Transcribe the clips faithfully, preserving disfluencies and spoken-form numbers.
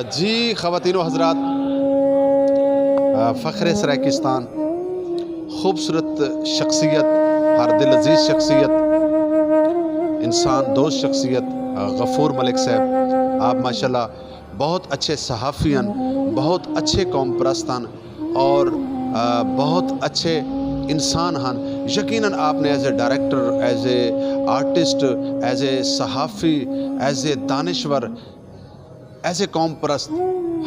جی خواتین و حضرات، آ، فخر سرائیکستان، خوبصورت شخصیت، ہر دل عزیز شخصیت، انسان دوست شخصیت، آ، غفور ملک صاحب، آپ ماشاءاللہ بہت اچھے صحافی ہیں، بہت اچھے قوم پرست ہیں اور، آ، بہت اچھے انسان ہیں۔ یقیناً آپ نے ایز اے ڈائریکٹر، ایز اے آرٹسٹ، ایز اے صحافی، ایز اے دانشور، ایز اے قوم پرست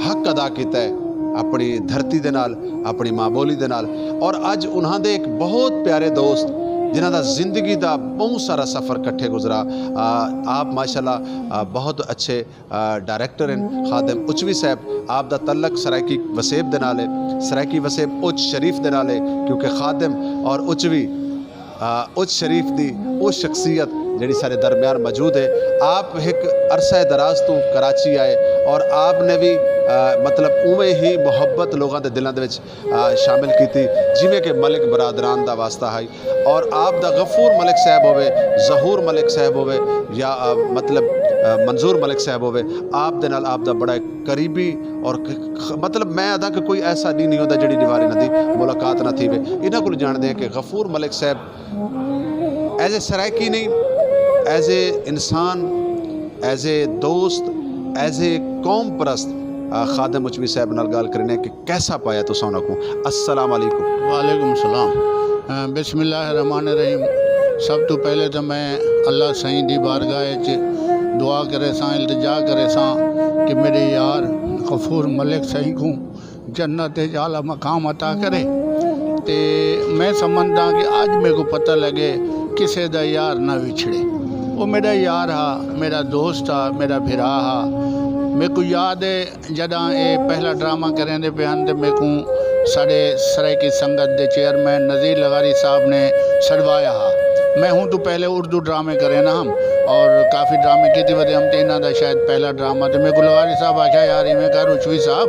حق ادا کیتا ہے اپنی دھرتی دے نال، اپنی ماں بولی دے نال۔ اور اج انہاں دے ایک بہت پیارے دوست، جنہاں دا زندگی دا بہت سارا سفر کٹھے گزرا، آ، آپ ماشاءاللہ، آ، بہت اچھے، آ، ڈائریکٹر ہیں۔ خادم اچوی صاحب، آپ دا تعلق سرائیکی وسیب دے نال ہے، سرائیکی وسیب اچ شریف دے نال ہے، کیونکہ خادم اور اچوی آ، اچ شریف دی او شخصیت جڑی سارے درمیان موجود ہے۔ آپ ایک عرصہ دراز تو کراچی آئے اور آپ نے بھی، آ، مطلب اوے ہی محبت لوگاں دے دلاں دے وچ، آ، شامل کیتی، جویں کہ ملک برادران دا واسطہ ہے۔ اور آپ دا غفور ملک صاحب ہوے، ظہور ملک صاحب ہوے، یا، آ، مطلب، آ، منظور ملک صاحب ہوے، آپ دے نال آپ دا بڑا قریبی اور ک-، ک-، مطلب میں آدھا کہ کوئی ایسا ڈی نہیں ہوندا جڑی دیواری نہ دی ملاقات نہ تھی وے۔ انہاں کول جاندے ہیں کہ غفور ملک صاحب ایز اے سرائیکی نہیں، ایز اے انسان، ایز اے دوست، ایز اے قوم پرست، آ، خادم مچوی صاحب نال گل کرنے کہ کیسا پایا تساں انہاں کو۔ السلام علیکم۔ وعلیکم السلام۔ آ، بسم اللہ الرحمن الرحیم۔ سب تو پہلے تو میں اللہ سائیں دی بارگاہ وچ دعا کرے ساں، التجا کرے ساں کہ میرے یار غفور ملک سائیں کو جنت وچ اعلیٰ مقام عطا کرے۔ تے میں سمجھدا کہ اج میرے کو پتہ لگے، کسے دا یار نہ وچھڑے۔ وہ میرا یار ہا، میرا دوست ہا، میرا بھرا ہا۔ میرے کو یاد ہے، جداں اے پہلا ڈرامہ کریندے پے ہن تے میرے کو ساڈے سرائیکی سنگت دے چیئرمین نذیر لغاری صاحب نے سڈوایا ہا۔ میں ہوں تو پہلے اردو ڈرامے کرے نا ہم، اور کافی ڈرامے کیتے ودے ہم، تے انہاں دا شاید پہلا ڈرامہ۔ تے میرے کو لغاری صاحب آکھیا، "یار، ایویں کر، اچوی صاحب،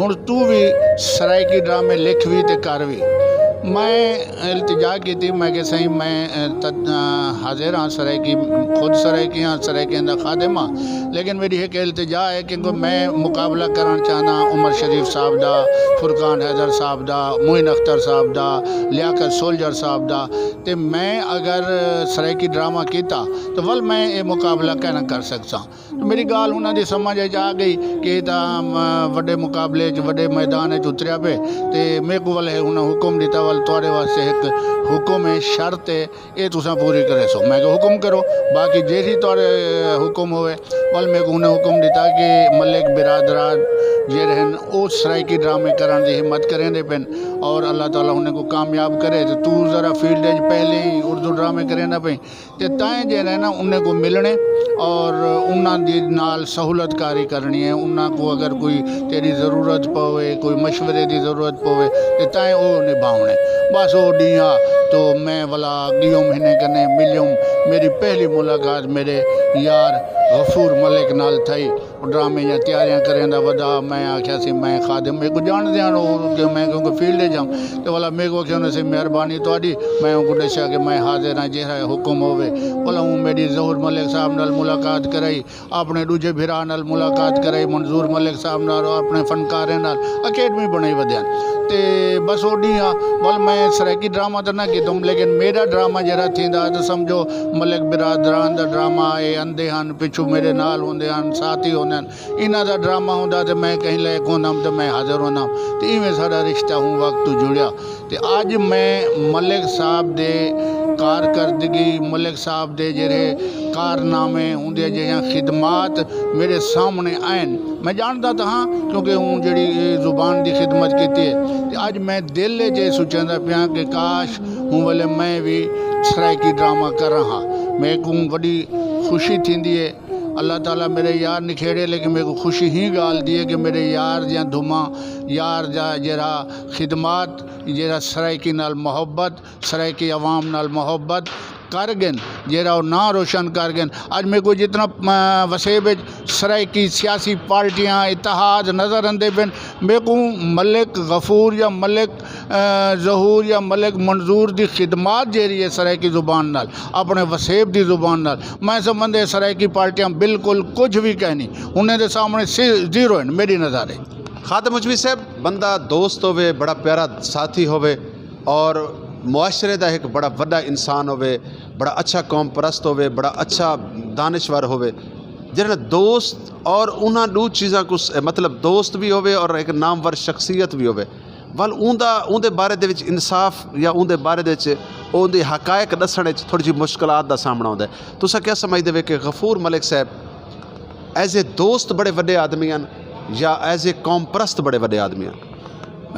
ہن تو وی سرائیکی ڈرامے لکھ وی تے کر وی۔" میں التجا کیتی، میں کہ، "سائیں، میں، اے، ت-، اے، حاضر ہاں سرائیکی، خود سرائیکی ہاں، سرائیکیاں دا خادم ہاں، لیکن میری ایک التجا ہے، کیونکہ میں مقابلہ کرنا چاہنا عمر شریف صاحب دا، فرقان حیدر صاحب دا، معین اختر صاحب دا، لیاقت سولجر صاحب دا، تے میں اگر سرائیکی ڈرامہ کیتا تو ول میں اے مقابلہ کہنا کر سکساں۔" تو میری گال انہاں دی سمجھ وچ آ گئی کہ اے تاں، م، وڈے مقابلے وچ، وڈے میدان وچ اتریا پے۔ تے میرے کو ول ہے انہاں حکم دیتا، "ول تہاڈے واسطے ایک حکم ہے، شرط ہے، اے تساں پوری کرے سو۔" میں کہ، "حکم کرو، باقی جیڑھی تہاڈے حکم ہوئے۔" ول میرے کو انہاں حکم دیتا کہ ملک برادران جیڑے ہن، او سرائیکی ڈرامے کرن دی ہمت کریں دے پن، اور اللہ تعالیٰ انہاں کو کامیاب کرے۔ تے تو ذرا فیلڈ وچ پہلے ہی اردو ڈرامے کریں نہ پے، تے تائیں جے رہنا انہیں کو ملنے اور انہاں دی نال سہولت کاری کرنی ہے۔ انہاں کو اگر کوئی تیری ضرورت پوے، کوئی مشورے دی ضرورت پوے، تے تائیں او نبھاونے۔ بس او ڈیاں تو میں ولا اگیوں مہینے کنے ملیوں۔ میری پہلی ملاقات میرے یار غفور ملک نال تھئی۔ ڈرامے یا تیاریاں کریندا ودا، میں آکھیا سی، "میں خادم میرے کو جان دیاں، او کہ میں کیونکہ فیلڈ وچ ہاں۔" تے والا میرے کو آکھیا انہاں سی، "مہربانی تہاڈی۔" میں انہاں کو دسیا کہ میں حاضر ہاں، جیڑا حکم ہوے۔ والا اوں میری ظہور ملک صاحب نال ملاقات کرائی، اپنے دوجے بھرا نال ملاقات کرائی، منظور ملک صاحب نال، اپنے فنکاریں نال اکیڈمی بنائی ودیاں۔ تے بس او ڈی ہاں، ول میں سرائیکی ڈرامہ تے نہ کیتم، لیکن میرا ڈرامہ جیڑا تھیندا تے سمجھو ملک برادران دا ڈرامہ اے، اندے ہن، پچھو میرے نال ہوندے ہن، ساتھی ہوندے ہن۔ انہاں دا ڈرامہ ہوندا تے میں کہیں لے کونم تے میں حاضر ہونم۔ تے ایویں ساڈا رشتہ ہوں وقت تو جڑیا۔ تے اج میں ملک صاحب دے کارکردگی، ملک صاحب دے جڑے کارنامے، اوندے جڑیاں خدمات میرے سامنے آئن۔ میں جاندا تاں ہاں کیونکہ ہوں جڑی زبان دی خدمت کیتی ہے۔ تے اج میں دل وچ اے سوچیندا پیاں کہ کاش ہوں ویلے میں وی سرائیکی ڈرامہ کر رہا۔ میرے کو وڈی خوشی تھیندی ہے۔ اللہ تعالیٰ میرے یار نکھیڑے، لیکن میرے کو خوشی ہی گال دی ہے کہ میرے یار دیاں دھماں، یار دا جڑا خدمات، جڑا سرائیکی نال محبت، سرائیکی عوام نال محبت، کر گئے، جیڑا او ناں روشن کر گئے۔ اج میرے کو جتنا، آ، وسیب وچ سرائیکی سیاسی پارٹیاں، اتحاد نظر آندے پن، میرے کو ملک غفور یا ملک، آ، ظہور یا ملک منظور دی خدمات جیڑی ہے سرائیکی زبان نال، اپنے وسیب دی زبان نال، میں سمجھدے سرائیکی پارٹیاں بالکل کچھ بھی کہنی، انہیں دے سامنے سی-، زیرو ہیں میری نظر ہے۔ خادم مجوی صاحب، بندہ دوست ہووے، بڑا پیارا ساتھی ہووے اور معاشرے دا ایک بڑا وڈا انسان ہووے، بڑا اچھا قوم پرست ہووے، بڑا اچھا دانشور ہووے، جنہاں دوست اور انہاں دو چیزاں کو س-، مطلب دوست بھی ہووے اور ایک نامور شخصیت بھی ہووے، ول اوندا، اوندے بارے دے وچ انصاف یا اوندے بارے دے وچ اوندے حقائق دسن وچ تھوڑی جی مشکلات دا سامنا ہوندا ہے۔ تساں کیا سمجھدے وے کہ غفور ملک صاحب ایز اے دوست بڑے وڈے آدمی ہن یا ایز اے قوم پرست بڑے وڈے آدمی ہن؟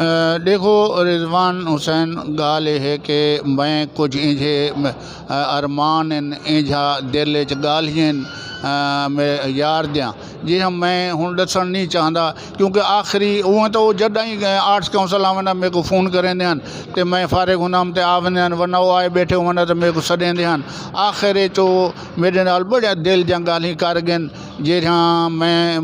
اے، دیکھو رضوان حسین، گال یہ ہے کہ میں کچھ انجھے، اے، ارمان ہن، انجھا دل وچ گالھیں ہن، اے، میرے یار دیاں، جی ہم میں ہن دسن نہیں چاہندا، کیونکہ آخری اوہ تو جڈاں ہی آرٹس کونسل آوندا میرے کو فون کریندے ہن تے میں فارغ ہوندا ہم تے آوندے ہن، ورنہ او آئے بیٹھے ہوندا تے میرے کو سڈیندے ہن۔ آخر وچ او میرے نال بڑے دل دیاں گالھیں کر گئے، جیڑھیاں میں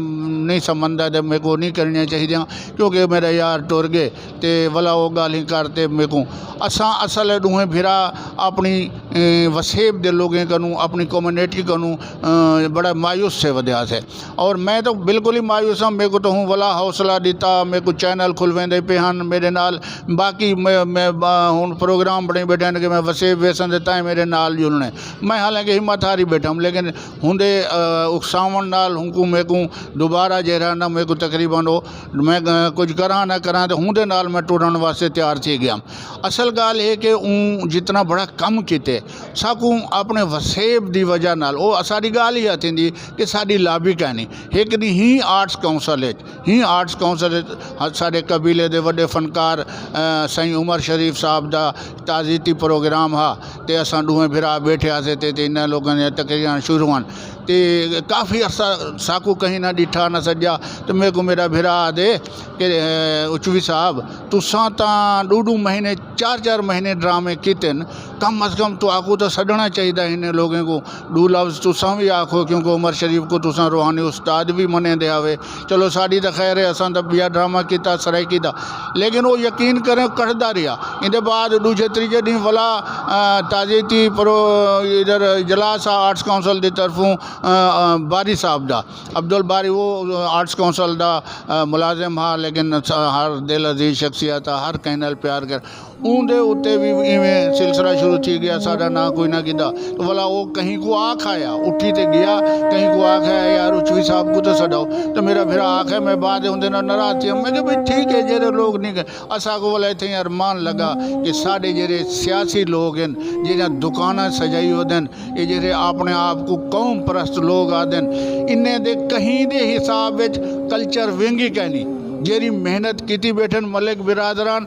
نہیں سمجھدا تے میرے کو نہیں کرنیاں چاہیدیاں، کیونکہ میرا یار ٹر گئے تے ولا او گالھیں کر تے میرے کو۔ اساں اصل دوہیں بھرا اپنی، اے، وسیب دے لوگیں کنوں، اپنی کمیونٹی کنوں، اے، بڑا مایوس سے ودیا سے۔ اور میں تو بالکل ہی مایوس ہاں، میرے کو تو ہوں ولا حوصلہ دیتا، میرے کو چینل کھلویں دے پے ہن میرے نال۔ باقی میں، میں، آ، ہن پروگرام بنے بیٹھے ہیں کہ میں وسیب ویسن دیتا ہے میرے نال جلنے۔ میں حالانکہ ہمت ہاری بیٹھا ہوں، لیکن ہوں دے، آ، اکساون نال ہوں کو میرے کو دوبارہ جے رہا نا، میرے کو تقریباً وہ میں، آ، کچھ کراں نہ کراں تے ہوں دے نال میں ٹرن واسطے تیار تھی گیا۔ اصل گال یہ کہ اوں جتنا بڑا کم کیتے، ساکوں اپنے وسیب دی وجہ نال، او ساری گال ہی آتی دی کہ ساڈی لابی کہنی۔ ایک دی ہی آرٹس کونسل وچ، ہی آرٹس کونسل وچ ساڈے قبیلے دے وڈے فنکار، اے، سائیں عمر شریف صاحب دا تعزیتی پروگرام ہا، تے اساں دوویں بھرا بیٹھے ہاسے تے، تے انہاں لوکاں دیاں تقریراں شروع ہن۔ تے کافی عرصہ ساکو کہیں نہ ڈٹھا نہ سجا، تے میرے کو میرا بھرا آدے کہ، اے، اچوی صاحب، تساں تاں ڈو ڈو مہینے، چار چار مہینے ڈرامے کیتے ہن، کم از کم تو آکو تو سڈنا چاہیدا انہیں لوگوں کو۔ دو لفظ تساں بھی آکھو، کیونکہ عمر شریف کو تساں روحانی استاد بھی منے دے آوے۔ چلو، ساڈی تاں خیر ہے، اساں تاں بیا ڈرامہ کیتا سرائیکی دا، لیکن وہ یقین کریں کٹدا رہیا۔ ان دے بعد دوجے تریجے دن ولا، آ، تعزیتی پرو-، ادھر اجلاس آ آرٹس کونسل دی طرفوں، آ، آ، باری صاحب دا، عبدالباری، وہ آرٹس کونسل دا، آ، ملازم ہا، لیکن س-، ہر دل عزیز شخصیت آ، ہر کہیں نال پیار کر۔ اون دے اُتے وی ایویں سلسلہ شروع تھی گیا، ساڈا ناں کوئی نہ گدا۔ تو بھلا او کہیں کو آکھ آیا، اٹھی تے گیا، کہیں کو آکھ آیا، "یار، اچوی صاحب کو تو سڈاؤ۔" تو میرا بھرا آکھ ہے، میں بعد اون دے نال ناراض تھی۔ میں کہ، "بھئی، ٹھیک ہے، جیڑے لوگ نہیں گئے۔" اساں کو بھلا اتھے ارمان لگا کہ ساڈے جیڑے سیاسی لوگ ہیں، جیڑیاں دکاناں سجائی ہو دین، یہ جیڑے اپنے آپ کو قوم پرست لوگ آ دین، انہیں دے کہیں دے حساب وچ کلچر ونگ ہی کہنی۔ جیڑی محنت کیتی بیٹھن ملک برادران،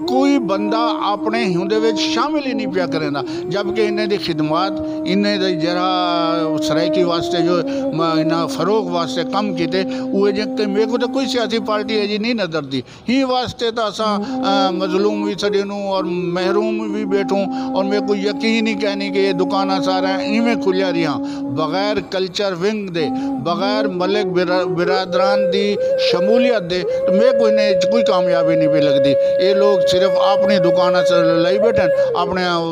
کوئی بندہ اپنے ہندے وچ شامل ہی نہیں پیا کریندا، جبکہ انہیں دی خدمات، انہیں دی جرا سرائیکی واسطے جو م-، انہاں فروغ واسطے کم کیتے، وہ جے کہ میرے کو تو کوئی سیاسی پارٹی ہے جی نہیں نظر دی۔ ہی واسطے تو اساں، آ، مظلوم بھی سڈے نوں اور محروم بھی بیٹھوں، اور میرے کو یقین ہی کہنی کہ یہ دکاناں سارا ایویں کھلیا رہیاں۔ بغیر کلچر ونگ دے، بغیر ملک برا-، برادران دی شمولیت دے، تے میں کوئی نے اچ کوئی کامیابی نہیں پی لگدی۔ اے لوگ صرف اپنی دکاناں سے لائی بیٹھن، اپنے، آ،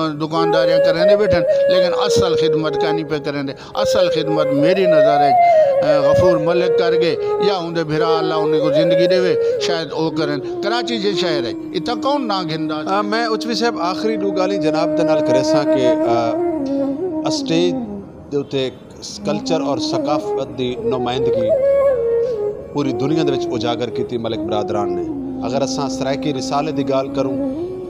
دکانداریاں کریں دے بیٹھن، لیکن اصل خدمت کا نہیں پہ کریں دے۔ اصل خدمت میری نظر ہے، آ، غفور ملک کر گئے یا اون دے بھرا اللہ انہیں کو زندگی دے وے، شاید او کرن۔ کراچی جے شہر ہے، اتنا کون نہ گھندا؟ آ، میں اچوی صاحب آخری دو گالی جناب دے نال کرے ساں کہ، آ، اسٹیج دے اُتے کلچر اور ثقافت دی نمائندگی پوری دنیا دے وچ اجاگر کیتی ملک برادران نے۔ اگر اساں سرائیکی رسالے دی گال کروں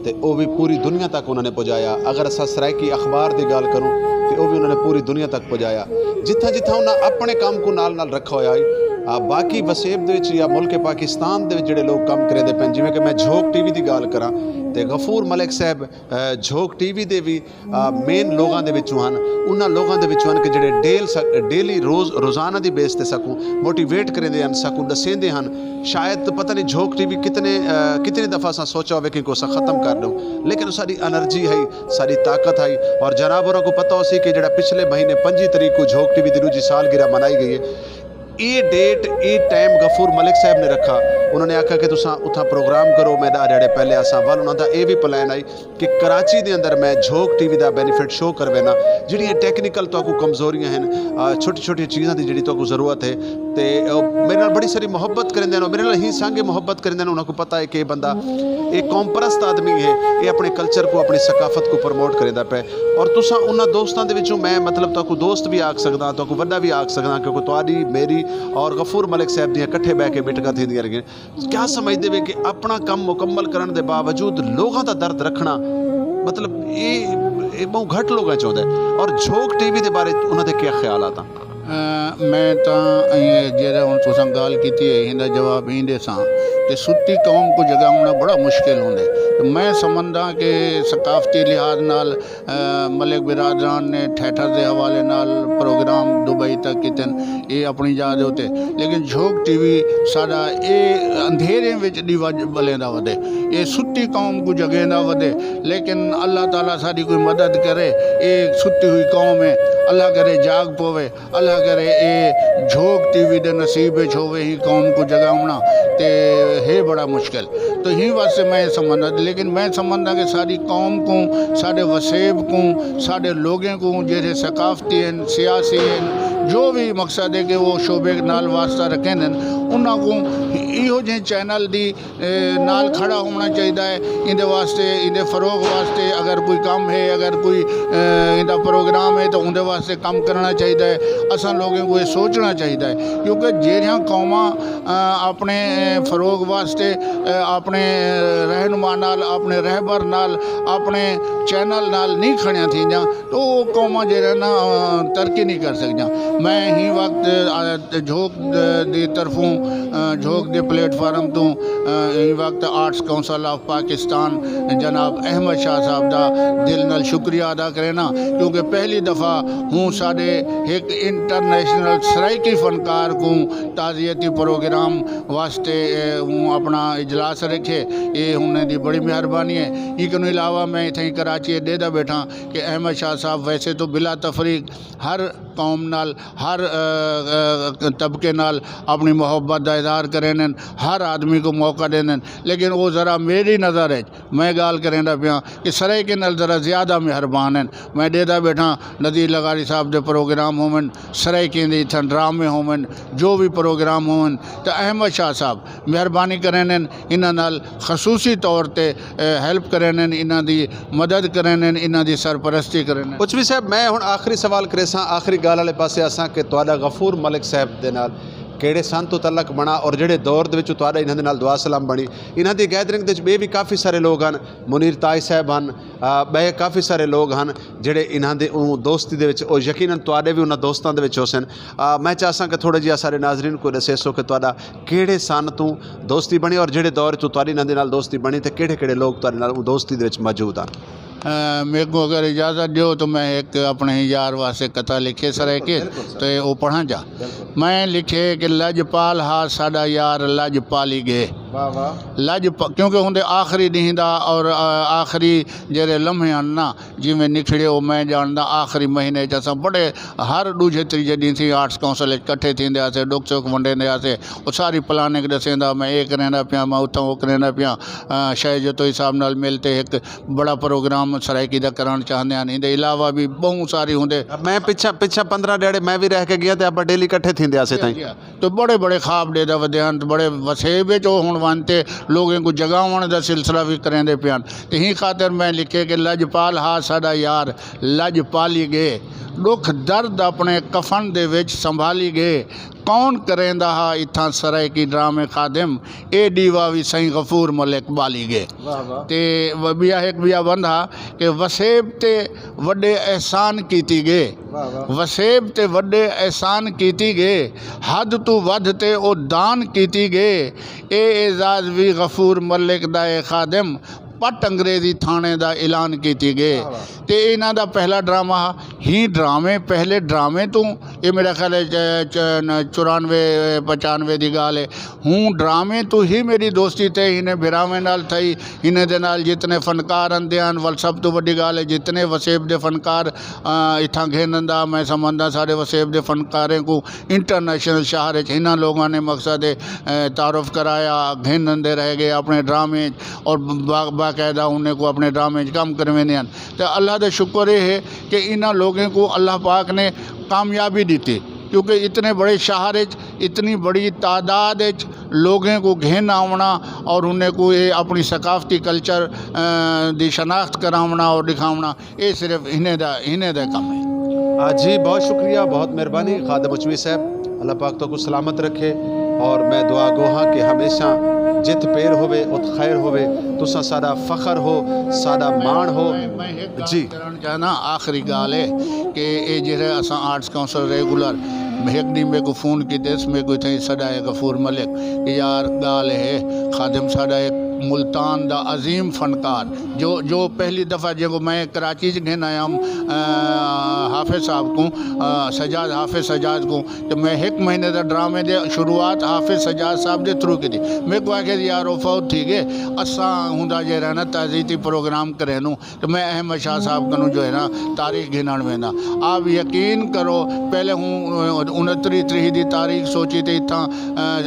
تے او بھی پوری دنیا تک انہاں نے پہنچایا۔ اگر اساں سرائیکی اخبار دی گال کروں تے او بھی انہاں نے پوری دنیا تک پہنچایا۔ جتھاں جتھاں انہاں اپنے کام کو نال نال رکھا ہویا ہے، آ، باقی وسیب دے وچ یا ملک پاکستان دے وچ جڑے لوگ کم کریندے پن، جویں کہ میں جھوک ٹی وی دی گال کراں، تے غفور ملک صاحب، آ، جھوک ٹی وی دے وی، آ، مین لوگاں دے وچوں ہن۔ انہاں لوگاں دے وچوں ہن کہ جڑے ڈیل سا-، ڈیلی روز، روزانہ دی بیس تے ساکوں موٹیویٹ کریندے ہن، ساکوں دسیندے ہن۔ شاید پتہ نہیں جھوک ٹی وی کتنے، آ، کتنی دفعہ اساں سوچا ہوئے کہ کو اساں ختم کر دوں، لیکن او ساری انرجی ہے، ساری طاقت ہے۔ اور جناب ہوراں کو پتہ ہو سی کہ جڑا پچھلے مہینے پنجی تاریخ کو جھوک ٹی وی دی دوجی سالگرہ منائی گئی ہے، اے ڈیٹ، اے ٹائم غفور ملک صاحب نے رکھا۔ انہوں نے آکھا کہ تساں اتھاں پروگرام کرو، میں ڈاہ ڈیڑے پہلے آساں۔ ول انہاں دا اے وی پلان آئی کہ کراچی دے اندر میں جھوک ٹی وی دا بینیفٹ شو کروینا۔ جڑیاں ٹیکنیکل تہاکوں کمزوریاں ہن، آ، چھوٹی چھوٹی چیزاں دی جڑی تہاکوں ضرورت ہے، تے، آ، میرے نال بڑی ساری محبت کریندے نے، میرے نال ہی سانگے محبت کریندے نے۔ انہاں کو پتہ ہے کہ یہ بندہ، یہ قوم پرست آدمی ہے، یہ اپنے کلچر کو، اپنی ثقافت کو پروموٹ کریندا پے۔ اور تساں انہاں دوستاں دے وچوں، میں مطلب تہاکوں دوست بھی آکھ سکدا، تہاکوں وڈا بھی آکھ سکدا، کیونکہ تہاڈی، میری اور غفور ملک صاحب دیاں کٹھے بہ کے میٹنگاں تھیندیاں رہیاں۔ کیا سمجھدے وے کہ اپنا کم مکمل کرن دے باوجود لوگاں دا درد رکھنا، مطلب، اے، اے بہوں گھٹ لوگاں چ ہوندا ہے؟ اور جھوک ٹی وی دے بارے انہاں دے کیا خیالات ہیں؟ اے، میں تاں اے جیہڑا ہن تساں گال کیتی ہے، ایندا جواب ایں دے ساں کہ ستی قوم کو جگاونا بڑا مشکل ہوندا ہے۔ تے میں سمجھدا کہ ثقافتی لحاظ نال، اے، ملک برادران نے تھیٹر دے حوالے نال پروگرام دبئی تک کیتے نے، اے اپنی جا دے اتے، لیکن جھوک ٹی وی ساڈا اے اندھیرے وچ دیوا بلیندا ودے، اے ستی قوم کو جگیندا ودے۔ لیکن اللہ تعالیٰ ساڈی کوئی مدد کرے، اے ستی ہوئی قوم ہے، اللہ کرے جاگ پوے، اللہ کرے اے جھوک ٹی وی دے نصیب وچ ہووے ہی قوم کو جگاونا، تے ہے بڑا مشکل۔ تو ہی واسطے میں سمجھنا، لیکن میں سمجھنا کہ ساری قوم کو، سارے وسیب کو، سارے لوگوں کو، جڑے ثقافتی ہیں، سیاسی ہیں، جو بھی مقصد ہے کہ وہ شعبے نال واسطہ رکھیں، انہاں کو ایہو جہے چینل دی، اے، نال کھڑا ہونا چاہیدا ہے۔ ایندے واسطے، ایندے فروغ واسطے اگر کوئی کم ہے، اگر کوئی، اے، ایندا پروگرام ہے، تو اوندے واسطے کم کرنا چاہیدا ہے۔ اساں لوگوں کو یہ سوچنا چاہیدا ہے، کیونکہ جہڑیاں قوماں، اے، اپنے، اے، فروغ واسطے، اے، اپنے رہنما نال، اپنے رہبر نال، اپنے چینل نال نہیں کھڑیاں تھیندیاں، تو وہ قوماں جہڑے نا، اے، ترقی نہیں کر سکدیاں۔ میں ہی وقت، اے، جھوک دی طرفوں، اے، جھوک دے پلیٹ فارم توں، اے، ایں وقت آرٹس کونسل آف پاکستان جناب احمد شاہ صاحب دا دل نال شکریہ ادا کرینا، کیونکہ پہلی دفعہ ہوں ساڈے ایک انٹرنیشنل سرائیکی فنکار کو تعزیتی پروگرام واسطے، اے، ہوں اپنا اجلاس رکھے۔ اے انہاں دی بڑی مہربانی ہے۔ ایک نوں علاوہ میں اتھے کراچی دے دا بیٹھا کہ احمد شاہ صاحب ویسے تو بلا تفریق ہر قوم نال، ہر، اے، اے، طبقے نال اپنی محبت دا اظہار کرن، ہر آدمی کو موقع دین، لیکن وہ ذرا میری نظر ہے، میں گال کریندا پیاں کہ سرائیکی نال ذرا زیادہ مہربان ہیں۔ میں ڈیدا بیٹھا نذیر لغاری صاحب دے پروگرام ہوون، سرائیکی دے اتھاں ڈرامے ہوون، جو بھی پروگرام ہوون، تے احمد شاہ صاحب مہربانی کرن، انہاں نال خصوصی طور تے، اے، ہیلپ کرن، انہاں دی مدد کرن، انہاں دی سرپرستی کرن۔ اچوی صاحب، میں ہن آخری سوال کرے ساں، آخری گل والے پاسے آساں کہ تہاڈا غفور ملک صاحب دے نال کیڑے سن تو تعلق بنا اور جڑے دور دے وچ تہاڈا انہاں دے نال دعا سلام بنی؟ انہاں دی گیدرنگ دے وچ بے بھی کافی سارے لوگ ہن، منیر تاج صاحب ہن، آ، بے کافی سارے لوگ ہن جڑے انہاں دے اوں دوستی دے وچ، او یقیناً تہاڈے بھی انہاں دوستاں دے وچ ہو سن۔ آ، میں چاہساں کہ تھوڑا جہا سارے ناظرین کو دسے سو کہ تہاڈا کیڑے سن تو دوستی بنی اور جڑے دور چ تہاڈی انہاں دے نال دوستی بنی تے کیڑے کیڑے لوگ تہاڈے نال اوں دوستی دے وچ موجود ہن؟ اے، میرے کو اگر اجازت دیو تو میں ایک اپنے یار واسطے قطعہ لکھے سرائیکی، بالکل، بالکل سر۔ تے او پڑھاں جا۔ بالکل۔ میں لکھے کہ لجپال ہا ساڈا یار، لجپالی گئے۔ واہ واہ۔ لج پ-، کیونکہ ہوندے آخری ڈینہ دا اور، آ، آخری جڑے لمحے ہن نا، جویں نکھڑے او میں جاندا، آخری مہینے چ اساں بڑے ہر دوجے تیجے دن سی آرٹس کونسل وچ کٹھے تھیندے آسے، ڈکھ سکھ ونڈیندے آسے۔ او ساری پلاننگ دسیندا، میں اے کریندا پیاں، میں اتھاں او کریندا پیاں۔ آ، شاہ جتوئی صاحب نال مل تے ایک بڑا پروگرام سرائیکی دا کرن چاہندے ہن۔ ایندے علاوہ بھی بہت ساری ہوندے۔ میں پچھا، پچھا پندرہ ڈیڑے میں بھی رہ کے گیا تے آپاں ڈیلی کٹھے تھیندے آسے تائیں۔ تو بڑے بڑے خواب ڈیدا ودے ہن، تے بڑے وسیب وچ او ہن ون تے لوگوں کو جگاون دا سلسلہ بھی کریندے پے ہن۔ تے ہی خاطر میں لکھے کہ لجپال ہا ساڈا یار، لجپالی گئے۔ دکھ درد اپنے کفن دے وچ سنبھالی گئے۔ کون کریندا ہا اتھاں سرائیکی ڈرامے خادم؟ اے ڈیوا وی سائیں غفور ملک بالی گئے۔ تے بیا ایک بیا بند ہا کہ وسیب تے وڈے احسان کیتی گئے۔ وسیب تے وڈے احسان کیتی گئے، حد تو ودھ تے او دان کیتی گئے۔ اے اعزاز وی غفور ملک دا اے خادم، پٹ انگریزی تھانے دا اعلان کیتی گئے۔ تے انہاں دا پہلا ڈرامہ ہا۔ ہی ڈرامے، پہلے ڈرامے تو، اے میرا خیال ہے چ-، چ-، چورانوے پچانوے دی گال ہے۔ ہوں ڈرامے تو ہی میری دوستی تے انہیں بھراویں نال تھئی، انہیں دے نال جتنے فنکار آندے ہن، ول سب تو وڈی گال ہے جتنے وسیب دے فنکار، آ، اتھاں گھنن دا، میں سمجھدا سارے وسیب دے فنکاریں کو انٹرنیشنل شہر وچ انہاں لوگاں نے مقصد، اے، تعارف کرایا، گھنن دے رہ گئے اپنے ڈرامے وچ، اور با-، باقاعدہ انہیں کو اپنے ڈرامے وچ کم کرویندے ہن۔ تے اللہ دا شکر اے ہے کہ انہاں لوگوں کو اللہ پاک نے کامیابی دیتی، کیونکہ اتنے بڑے شہر وچ، اتنی بڑی تعداد وچ لوگوں کو گھن آونا اور انہیں کو یہ اپنی ثقافتی کلچر، اے، دی شناخت کراونا اور دکھاونا، یہ صرف انہیں دا، انہیں دا کم ہے۔ آ، جی، بہت شکریہ، بہت مہربانی خادم اچوی صاحب، اللہ پاک تو کو سلامت رکھے، اور میں دعا گو ہاں کہ ہمیشہ جت پیر ہوے، ات خیر ہوے، تساں ساڈا فخر ہو، ساڈا مان ہو۔ میں، میں ایک گال جی۔ کرن چاہنا، آخری گال ہے کہ اے جڑے اساں آرٹس کونسل ریگولر، ایک دن میرے کو فون کیتے، اس میرے کو اتھے ساڈا ہے غفور ملک، یار گال ہے، خادم ساڈا ایک ملتان دا عظیم فنکار، جو، جو پہلی دفعہ جے کو میں کراچی چ گھن آیا ہم، آ، حافظ صاحب کو، آ، سجاد، حافظ سجاد کو، تو میں ایک مہینے دا ڈرامے دے شروعات حافظ سجاد صاحب دے تھرو کی تھی۔ میرے کو آکھے، "یار، وہ فوت تھی گئے، اساں ہوندا جے رہنا تعزیتی پروگرام کرے نو۔" تو میں احمد شاہ صاحب کنوں جو ہے نا، تاریخ گھنن ویندا۔ آپ یقین کرو، پہلے ہوں، آ، انتری تریہی دی تاریخ سوچی تے اتھاں، آ،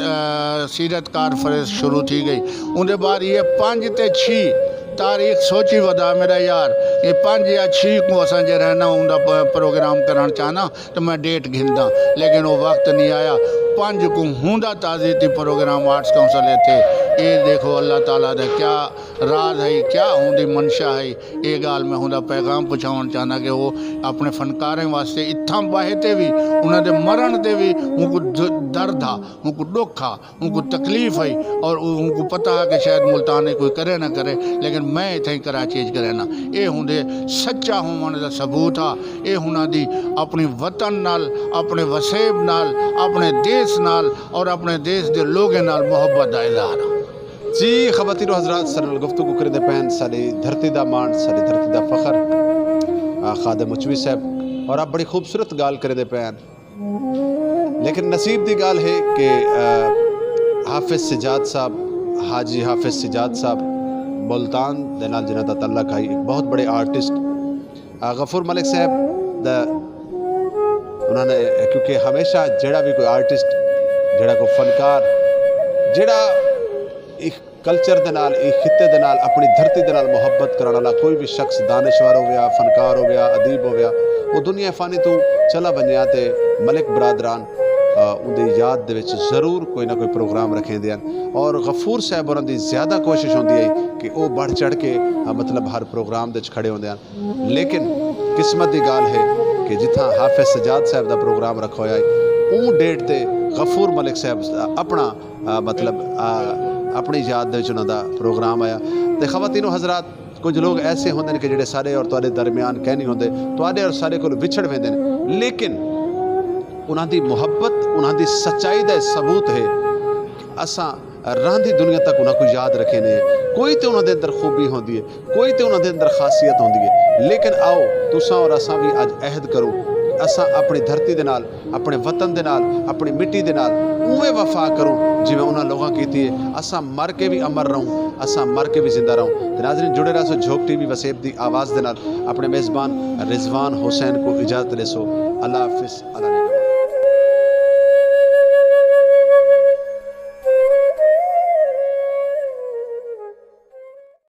آ، سیرت کانفرنس شروع تھی گئی۔ اون دے بعد یہ پنج تے چھی تاریخ سوچی ودا میرا یار، یہ پنج یا چھی کو اساں جے رہنا ہوں دا پ-، پروگرام کرن چاہنا، تو میں ڈیٹ گھندا، لیکن وہ وقت نہیں آیا۔ پنج کو ہوں دا تعزیتی پروگرام آرٹس کونسل ہے تھے۔ یہ دیکھو اللہ تعالیٰ دا کیا راز ہے، کیا ہوں دی منشا ہے۔ یہ گال میں ہوں دا پیغام پہنچاون چاہنا کہ وہ اپنے فنکاریں واسطے اتھاں باہے تے بھی، انہاں دے مرن تے بھی، ان کو د-، درد ہا، ان کو دکھ ہا، ان کو تکلیف ہے، اور ان کو پتہ ہے کہ شاید ملتان نے کوئی کرے نہ کرے، لیکن میں اتھے ہی کراچی وچ کرے نا۔ اے ہوندے سچا ہون دا ثبوت ہا۔ اے ہونا دی اپنی وطن نال، اپنے وسیب نال، اپنے دیس نال اور اپنے دیس دے لوگیں نال محبت دا اظہار ہا۔ جی، خواتین و حضرات، سارے نال گفتگو کرے دے پین، ساری دھرتی دا مان، ساری دھرتی دا فخر، آ، خادم مچوی صاحب، اور آپ بڑی خوبصورت گال کرے دے پین۔ لیکن نصیب دی گال ہے کہ، آ، حافظ سجاد صاحب، حاجی حافظ سجاد صاحب، ملتان دے نال جنہاں دا تعلق ہے، ایک بہت بڑے آرٹسٹ، آ، غفور ملک صاحب دا، انہاں نے، کیونکہ ہمیشہ جڑا بھی کوئی آرٹسٹ، جڑا کوئی فنکار، جڑا ایک کلچر دے نال، اے خطے دے نال، اپنی دھرتی دے نال محبت کرن والا کوئی بھی شخص، دانشور ہویا، فنکار ہویا، ادیب ہویا، وہ دنیا فانی تو چلا ونجیا تے ملک برادران، آ، اون دی یاد دے وچ ضرور کوئی نہ کوئی پروگرام رکھیں دے ہن۔ اور غفور صاحب ہوراں دی زیادہ کوشش ہوندی ہے کہ وہ بڑھ چڑھ کے، آ، مطلب ہر پروگرام دے وچ کھڑے ہوندے ہن۔ لیکن قسمت دی گال ہے کہ جتھاں حافظ سجاد صاحب دا پروگرام رکھا ہویا ہے، اون ڈیٹ تے غفور ملک صاحب اپنا، آ، مطلب، آ، اپنی یاد دے وچ انہاں دا پروگرام آیا۔ تے خواتین و حضرات، کچھ لوگ ایسے ہوندے نے کہ جڑے سارے اور تواڈے درمیان کہہ نہیں ہوندے، تواڈے اور سارے کول وچھڑ ویندے نے، لیکن انہاں دی محبت، انہاں دی سچائی دا ثبوت ہے کہ اساں راندھی دنیا تک انہاں کو یاد رکھے نے۔ کوئی تے انہاں دے اندر خوبی ہوندی ہے، کوئی تے انہاں دے اندر خاصیت ہوندی ہے، لیکن آؤ، تساں اور اساں بھی اج عہد کروں، اساں اپنی دھرتی دے نال، اپنے وطن دے نال، اپنی مٹی دے نال اوویں وفا کروں جویں انہاں لوگاں کیتی ہے۔ اساں مر کے بھی امر رہوں، اساں مر کے بھی زندہ رہوں۔ تے ناظرین، جڑے رہسو جھوک ٹی وی وسیب دی آواز دے نال۔ اپنے میزبان رضوان حسین کو اجازت دیسو۔ اللہ حافظ، اللہ نے